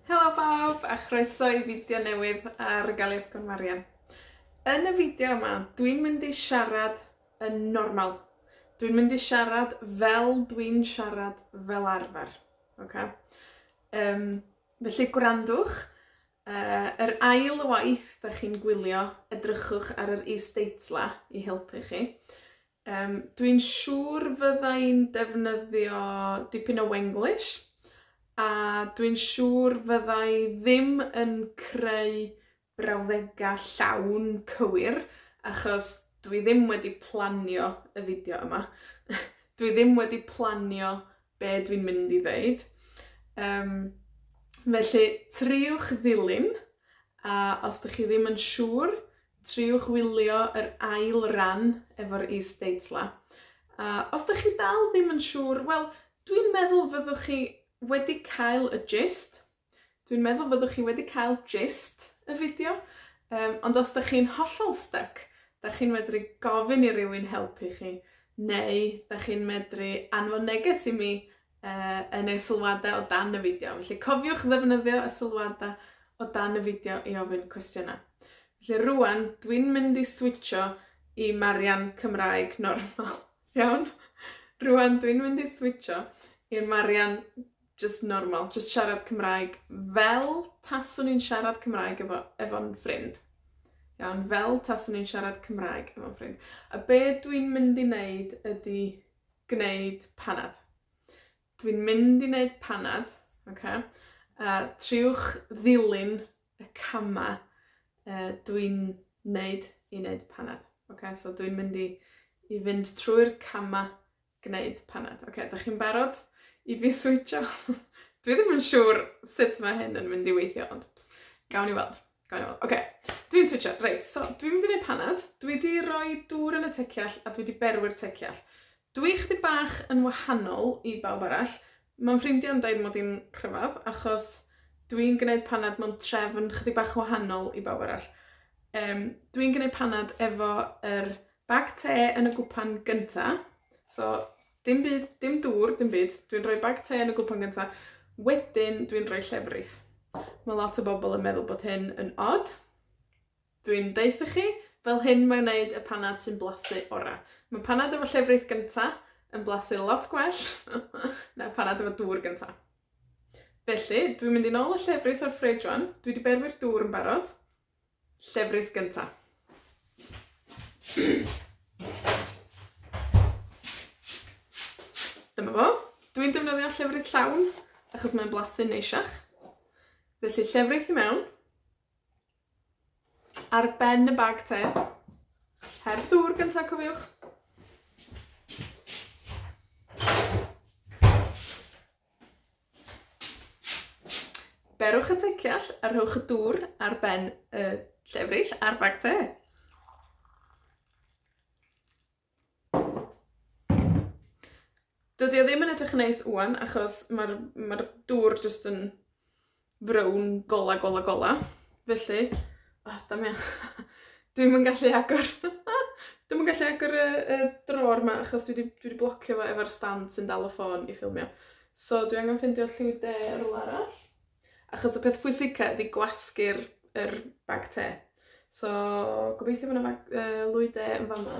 Helo bawb, a chroeso i fideo newydd ar Gael Esgor Marian. Yn y fideo yma, dwi'n mynd i siarad yn normal. Dwi'n mynd i siarad fel dwi'n siarad fel arfer. Oce? Felly gwrandwch, yr ail waith 'dach chi'n gwylio, edrychwch ar yr is-deitla i helpu chi. Dwi'n siŵr fydda i'n defnyddio dipyn o Wenglish, a dwi'n siŵr fydda i ddim yn creu brawddega llawn cywir, achos dwi ddim wedi planio y fideo yma. Dwi ddim wedi planio be' dwi'n mynd i ddeud. Felly, triwch ddilyn, a os 'dych chi ddim yn siŵr, triwch wylio yr ail ran efo'r is-deitla. A os 'dych chi dal ddim yn siŵr, wel, dwi'n meddwl fyddwch chi wedi cael y gist. Dwi'n meddwl fyddwch chi wedi cael gist y fideo, ond os 'dach chi'n hollol styc, 'dach chi'n medru gofyn i rywun helpu chi, neu 'dach chi'n medru anfon neges i mi, yn y sylwada o dan y fideo. Felly cofiwch ddefnyddio y sylwada o dan y fideo i ofyn cwestiyna. Felly rŵan, dwi'n mynd i switsio i Marian Cymraeg normal. Iawn? Rŵan dwi'n mynd i switsio i'r Marian jyst normal, jyst siarad Cymraeg fel taswn i'n siarad Cymraeg efo'n ffrind. Iawn, fel taswn i'n siarad Cymraeg efo'n ffrind. A be dwi'n mynd i wneud ydi gwneud panad. Dwi'n mynd i wneud panad, oce? A triwch ddilyn y cama dwi'n neud i wneud panad. Oce, so dwi'n mynd i fynd trwy'r cama gwneud panad. Oce, 'dach chi'n barod i fi switsio? Dwi ddim yn siŵr sut mae hyn yn mynd i weithio, ond gawn ni weld. Gawn ni weld. Oce, dwi'n switsio. Reit, so dwi'n mynd i wneud panad. Dwi 'di roi dŵr yn y teciall a dwi 'di berwi'r teciall. Dwi chydig bach yn wahanol i bawb arall. Ma'n ffrindiau'n deud mod i'n rhyfedd, achos dwi'n gwneud panad mewn trefn chydig bach wahanol i bawb arall. Dwi'n gwneud panad efo yr bag te yn y gwpan gynta. So, dim byd, dim dŵr, dim byd. Dwi'n rhoi bag te yn y gwpan gynta. Wedyn, dwi'n rhoi llefrith. Mae lot o bobl yn meddwl bod hyn yn od. Dwi'n deutha chi, fel hyn mae'n neud y panad sy'n blasu ora. Mae panad efo llefrith gynta yn blasu lot gwell na panad efo dŵr gynta. Felly, dwi'n mynd i nôl y llefrith o'r fridge rŵan. Dwi 'di berwi'r dŵr yn barod. Llefrith gynta. Dyma fo. Dwi'n defnyddio llefrith llawn, achos mae'n blasu'n neisiach. Felly, llefrith i mewn. Ar ben y bag te. Heb ddŵr gynta, cofiwch. Berwch y teciall a rhowch y dŵr ar ben y llefrith a'r bag te. Dydi o ddim yn edrych yn neis ŵan, achos ma'r dŵr jyst yn frown gola, gola, gola. Felly, oh, damia. Dwi'm yn gallu agor. Dwi'm yn gallu agor y dror 'ma, achos dwi 'di blocio fo efo'r stand sy'n dal y ffôn i ffilmio. So, dwi angen ffindio llwy de rwla arall. Achos y peth pwysica ydi gwasgu'r yr bag te. So, gobeithio bo' 'na lwy de yn fama.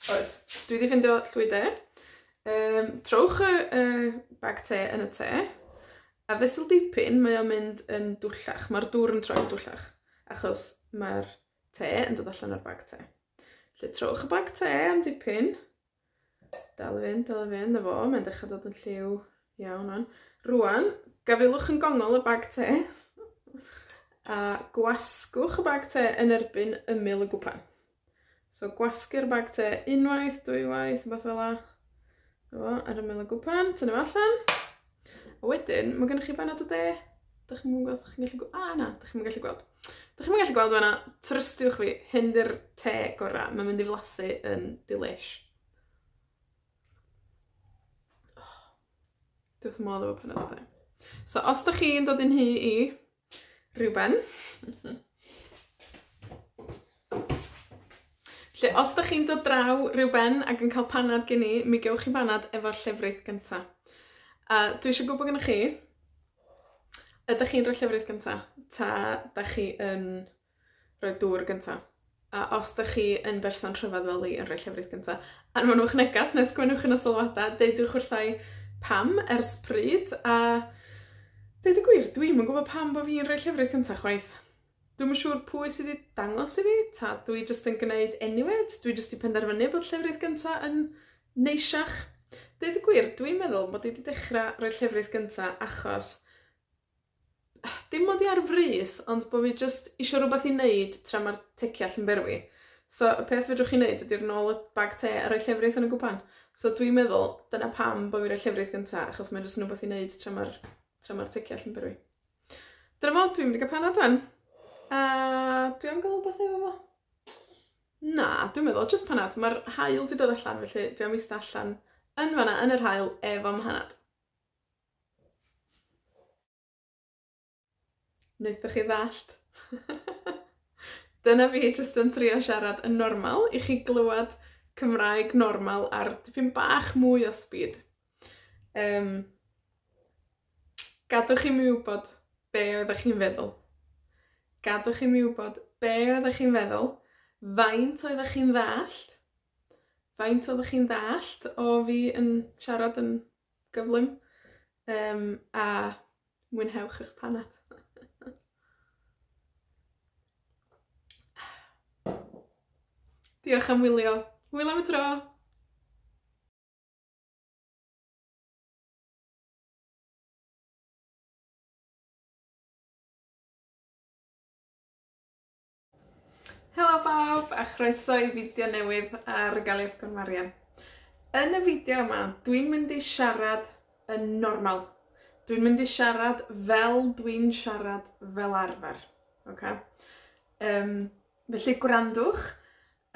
Oes, dwi 'di ffindio llwy de. Trowch y bag te yn y te, a fesul dipyn mae o'n mynd yn dwllach. Ma'r dŵr yn troi'n dwllach, achos ma'r te yn dod allan o'r bag te. Felly, trowch y bag te am dipyn. Dal i fynd, dal i fynd, 'na fo, mae'n dechra dod yn lliw iawn ŵan. Rŵan, gafilwch yn gongol y bag te, a gwasgwch y bag te yn erbyn ymyl y gwpan. So, gwasgu'r bag te unwaith, dwywaith, rhywbeth fel 'a. 'Na fo, ar ymyl y gwpan, tynnu fo allan. A wedyn, ma' gynnoch chi banad o de. Dych chi'm yn gweld os 'dych chi'n gallu a, na, 'dych chi'm yn gallu gweld. 'Dych chi'm yn gallu gweld fan'na, trystiwch fi, hyn 'di'r te gora', ma'n mynd i flasu yn delish. Oh, dwi wrth fy modd efo panad o de. So, os 'dach chi'n dod i'n nhŷ i, rywben. Felly, os 'dach chi'n dod draw rhyw ben ac yn ca'l panad gen i, mi gewch chi banad efo'r llefrith gynta. A dwi isio gwbod gynnoch chi, ydach chi'n rhoi llefrith gynta, 'ta 'dach chi yn rhoi dŵr gynta? A os 'dach chi yn berson rhyfadd fel fi yn rhoi llefrith gynta, anfonwch negas ne' sgwennwch yn y sylwada, deudwch wrtha i pam, ers pryd, a deud y gwir, dwi'm yn gwbod pam bo' fi'n rhoi llefrith cynta chwaith. Dwi'm yn siŵr pwy sy 'di dangos i fi, 'ta dwi jyst yn gneud eniwe, dwi jyst 'di penderfynu bod llefrith gynta yn neisiach. Deud y gwir, dwi'n meddwl mod i 'di dechra rhoi llefrith gynta achos dim mod i ar frys, ond bo' fi jyst isio rwbath i neud tra ma'r teciall yn berwi. So, y peth fedrwch chi neud ydi nôl y bag te a rhoi llefrith yn y gwpan. So dwi'n meddwl, dyna pam bo' fi roi llefrith gynta, achos mae jyst yn wbath i neud tra ma'r, tra ma'r teciall yn berwi. Dyna fo, dwi'n mynd i ga'l panad ŵan. A dwi am ga'l wbath efo fo. Na, dwi'n meddwl, jyst panad. Ma'r haul 'di dod allan, felly dwi am ista allan yn fan 'na, yn yr haul, efo mhanad. Naethoch chi ddallt? Dyna fi jyst yn trio siarad yn normal i chi glywad Cymraeg normal ar dipyn bach mwy o speed. Yym, gadwch i mi wbod be' oeddech chi'n feddwl. Gadwch i mi wbod be' oeddech chi'n feddwl, faint oeddech chi'n ddallt, faint oeddech chi'n ddallt o fi yn siarad yn gyflym, yym, a mwynhewch 'ych panad. Diolch am wylio. Hwyl am y tro! Helo bawb, a chroeso i fideo newydd ar Galia Sgwr Marian. Yn y fideo yma, dwi'n mynd i siarad yn normal. Dwi'n mynd i siarad fel dwi'n siarad fel arfer. Oce? Yym, felly gwrandwch,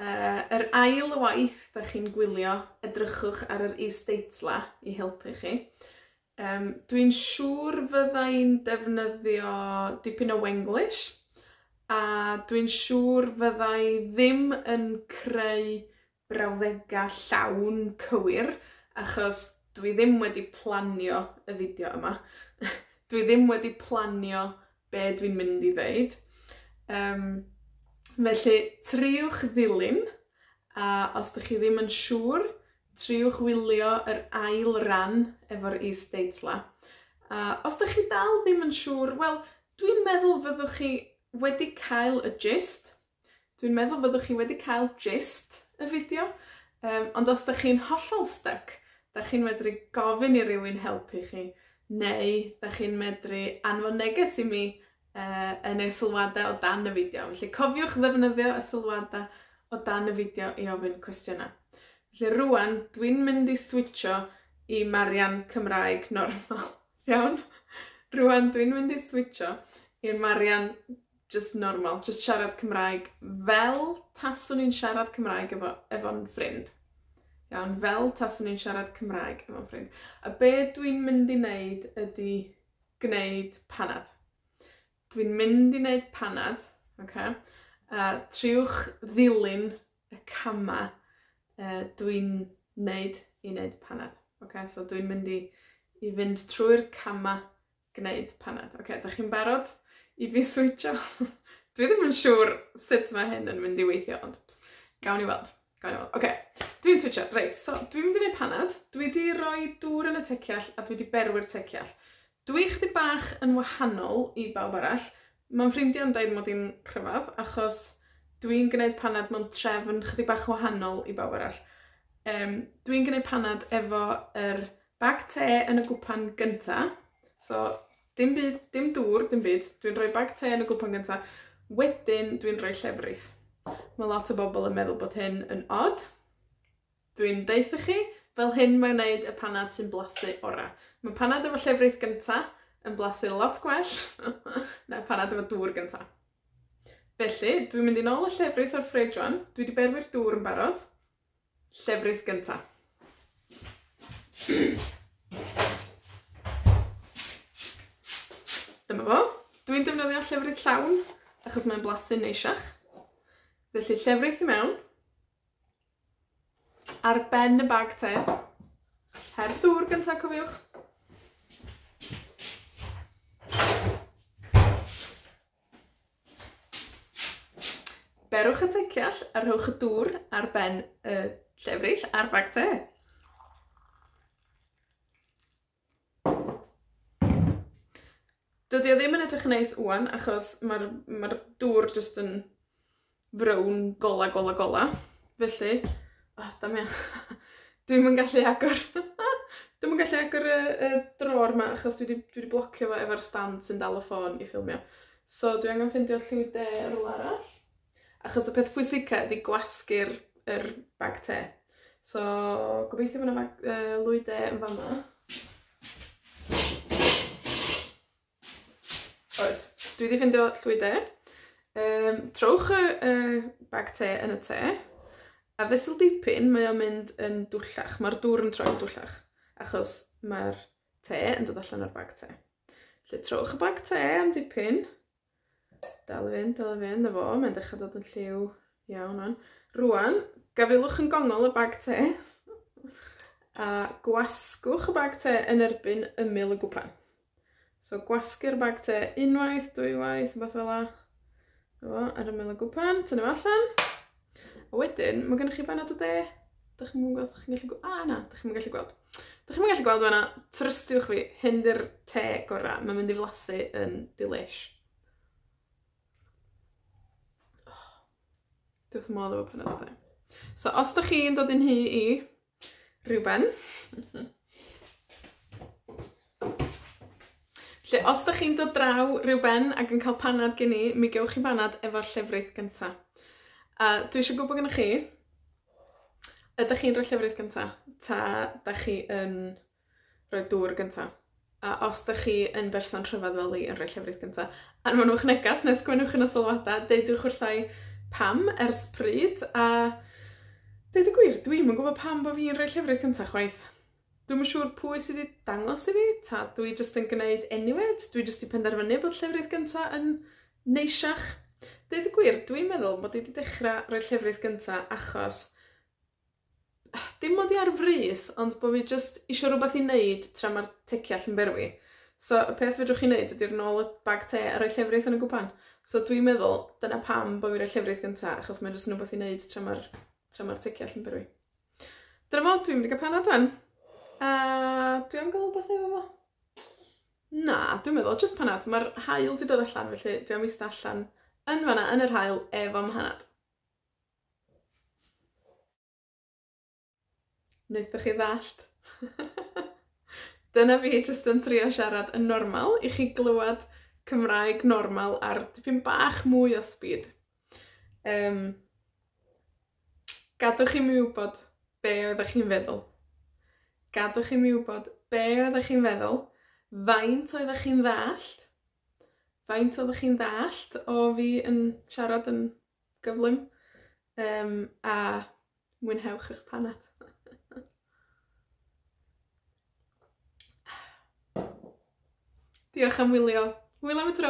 yy, yr ail waith 'dach chi'n gwylio, edrychwch ar yr isdeitla i helpu chi. Yym, dwi'n siŵr fydda i'n defnyddio dipyn o Wenglish, a dwi'n siŵr fydda i ddim yn creu brawddega' llawn cywir, achos dwi ddim wedi planio y fideo yma. Dwi ddim wedi planio be' dwi'n mynd i ddeud. Yym, felly, triwch ddilyn, a os 'dych chi ddim yn siŵr, Triwch wylio yr ail ran efo'r isdeitla. A os 'dach chi dal ddim yn siŵr, wel, dwi'n meddwl fyddwch chi wedi cael y gist. Dwi'n meddwl fyddwch chi wedi cael gist y fideo, yym, ond os 'dach chi'n hollol styc, 'dach chi'n medru gofyn i rywun helpu chi, neu 'dach chi'n medru anfon neges i mi yy, yn y sylwada o dan y fideo. Felly cofiwch ddefnyddio y sylwada o dan y fideo i ofyn cwestiyna. Felly rŵan, dwi'n mynd i switsio i Marian Cymraeg normal. Iawn? Rŵan dwi'n mynd i switsio i'r Marian jyst normal, jyst siarad Cymraeg fel taswn i'n siarad Cymraeg efo, efo'n ffrind. Iawn, fel taswn i'n siarad Cymraeg efo'n ffrind. A be dwi'n mynd i wneud ydi gwneud panad. Dwi'n mynd i wneud panad, oce? A triwch ddilyn y cama' yy dwi'n neud i neud panad. Oce, so dwi'n mynd i i fynd trwy'r cama' gneud panad. Oce, 'dach chi'n barod i fi switsio? Dwi ddim yn siŵr sut ma' hyn yn mynd i weithio, ond gawn ni weld. Gawn ni weld. Oce, dwi'n switsio. Reit, so dwi'n mynd i neud panad. Dwi 'di roi dŵr yn y teciall a dwi 'di berwi'r teciall. Dwi chydig bach yn wahanol i bawb arall. Ma'n ffrindia'n deud mod i'n rhyfadd, achos dwi'n gneud panad mewn trefn chydig bach wahanol i bawb arall. Yym, dwi'n gneud panad efo yr bag te yn y gwpan gynta, so dim byd, dim dŵr, dim byd, dwi'n rhoi bag te yn y gwpan gynta, wedyn dwi'n rhoi llefrith. Ma' lot o bobol yn meddwl bod hyn yn od. Dwi'n deutha chi, fel hyn mae'n neud y panad sy'n blasu ora. Ma' panad efo llefrith gynta yn blasu lot gwell na panad efo dŵr gynta. Felly, dwi'n mynd i nôl y llefrith o'r fridge rŵan. Dwi 'di berwi'r dŵr yn barod. Llefrith gynta. Dyma fo. Dwi'n defnyddio llefrith llawn, achos mae'n blasu'n neisiach. Felly, llefrith i mewn. Ar ben y bag te. Heb ddŵr gynta, cofiwch. Berwch y teciall a rhowch y dŵr ar ben y llefrith a'r bag te. Dydi o ddim yn edrych yn neis ŵan, achos ma'r, ma'r dŵr jyst yn frown gola, gola, gola. Felly, oh, damia. Dwi'm yn gallu agor. Dwi'm yn gallu agor y dror 'ma, achos dwi 'di blocio fo efo'r stand sy'n dal y ffôn i ffilmio. So, dwi angen ffindio llwy de rwla arall. Achos y peth pwysica ydi gwasgu'r, yr bag te. So, gobeithio bo' 'na lwy de yn fama. Oes, dwi 'di ffindio llwy de. Trowch y bag te yn y te, a fesul dipyn mae o'n mynd yn dwllach. Ma'r dŵr yn troi'n dwllach, achos ma'r te yn dod allan o'r bag te. Felly trowch y bag te am dipyn. Dal i fynd, dal i fynd, 'na fo, mae'n dechra dod yn lliw iawn ŵan. Rŵan, gafaelwch yn gongol y bag te, a gwasgwch y bag te yn erbyn ymyl y gwpan. So, gwasgu'r bag te unwaith, dwywaith, rwbath fela. 'Na fo, ar ymyl y gwpan, tynnu fo allan. A wedyn, ma' gynnoch chi banad o de. 'Dach chi'm yn gweld os 'dach chi'n gallu a na, 'dach chi'm yn gallu gweld. 'Dach chi'm yn gallu gweld fan'na, trystiwch fi, hyn 'di'r te gora', ma'n mynd i flasu yn delish. Oh, dwi wrth fy modd efo panad o de. So, os 'dach chi'n dod i'n nhŷ i, rhyw ben, Felly, os 'dach chi'n dod draw ryw ben ac yn ca'l panad gen i, mi gewch chi banad efo'r llefrith gynta. A dwi isio gwbod gynnoch chi, ydach chi'n rhoi llefrith gynta? 'Ta 'dach chi yn rhoi dŵr gynta? A os 'dach chi yn berson rhyfadd fel fi yn rhoi llefrith gynta, anfonwch negas ne' sgwennwch yn y sylwada, deudwch wrtha i pam, ers pryd, a deud y gwir, dwi'm yn gwbod pam bo' fi'n rhoi llefrith gynta chwaith. Dwi'm yn siŵr pwy sy 'di dangos i fi, 'ta dwi jyst yn gneud eniwe, dwi jyst 'di penderfynu bod llefrith gynta yn neisiach. Deud y gwir, dwi'n meddwl mod i 'di dechra rhoi llefrith gynta achos dim mod i ar frys, ond bo' fi jyst isio rwbath i neud tra ma'r teciall yn berwi. So, y peth fedrwch chi neud ydi nôl y bag te a rhoi llefrith yn y gwpan. So, dwi'n meddwl dyna pam bo' fi roi llefrith gynta, achos mae jyst yn wbath i neud tra ma'r teciall yn berwi. Dyna fo, dwi'n mynd i ga'l panad ŵan. A dwi am ga'l wbath efo fo. Na, dwi'n meddwl jyst panad. Ma'r haul 'di dod allan, felly dwi am ista allan yn fan'na yn yr haul efo mhanad. Naethoch chi ddallt? Dyna fi jyst yn trio siarad yn normal i chi glywad Cymraeg normal ar dipyn bach mwy o speed. Gadwch i mi wbod be' oeddech chi'n feddwl. Gadwch i mi wbod be' oeddech chi'n feddwl, faint oeddech chi'n ddallt, faint oeddech chi'n ddallt o fi yn siarad yn gyflym, a mwynhewch 'ych panad. Diolch am wylio. Hwyl am y tro!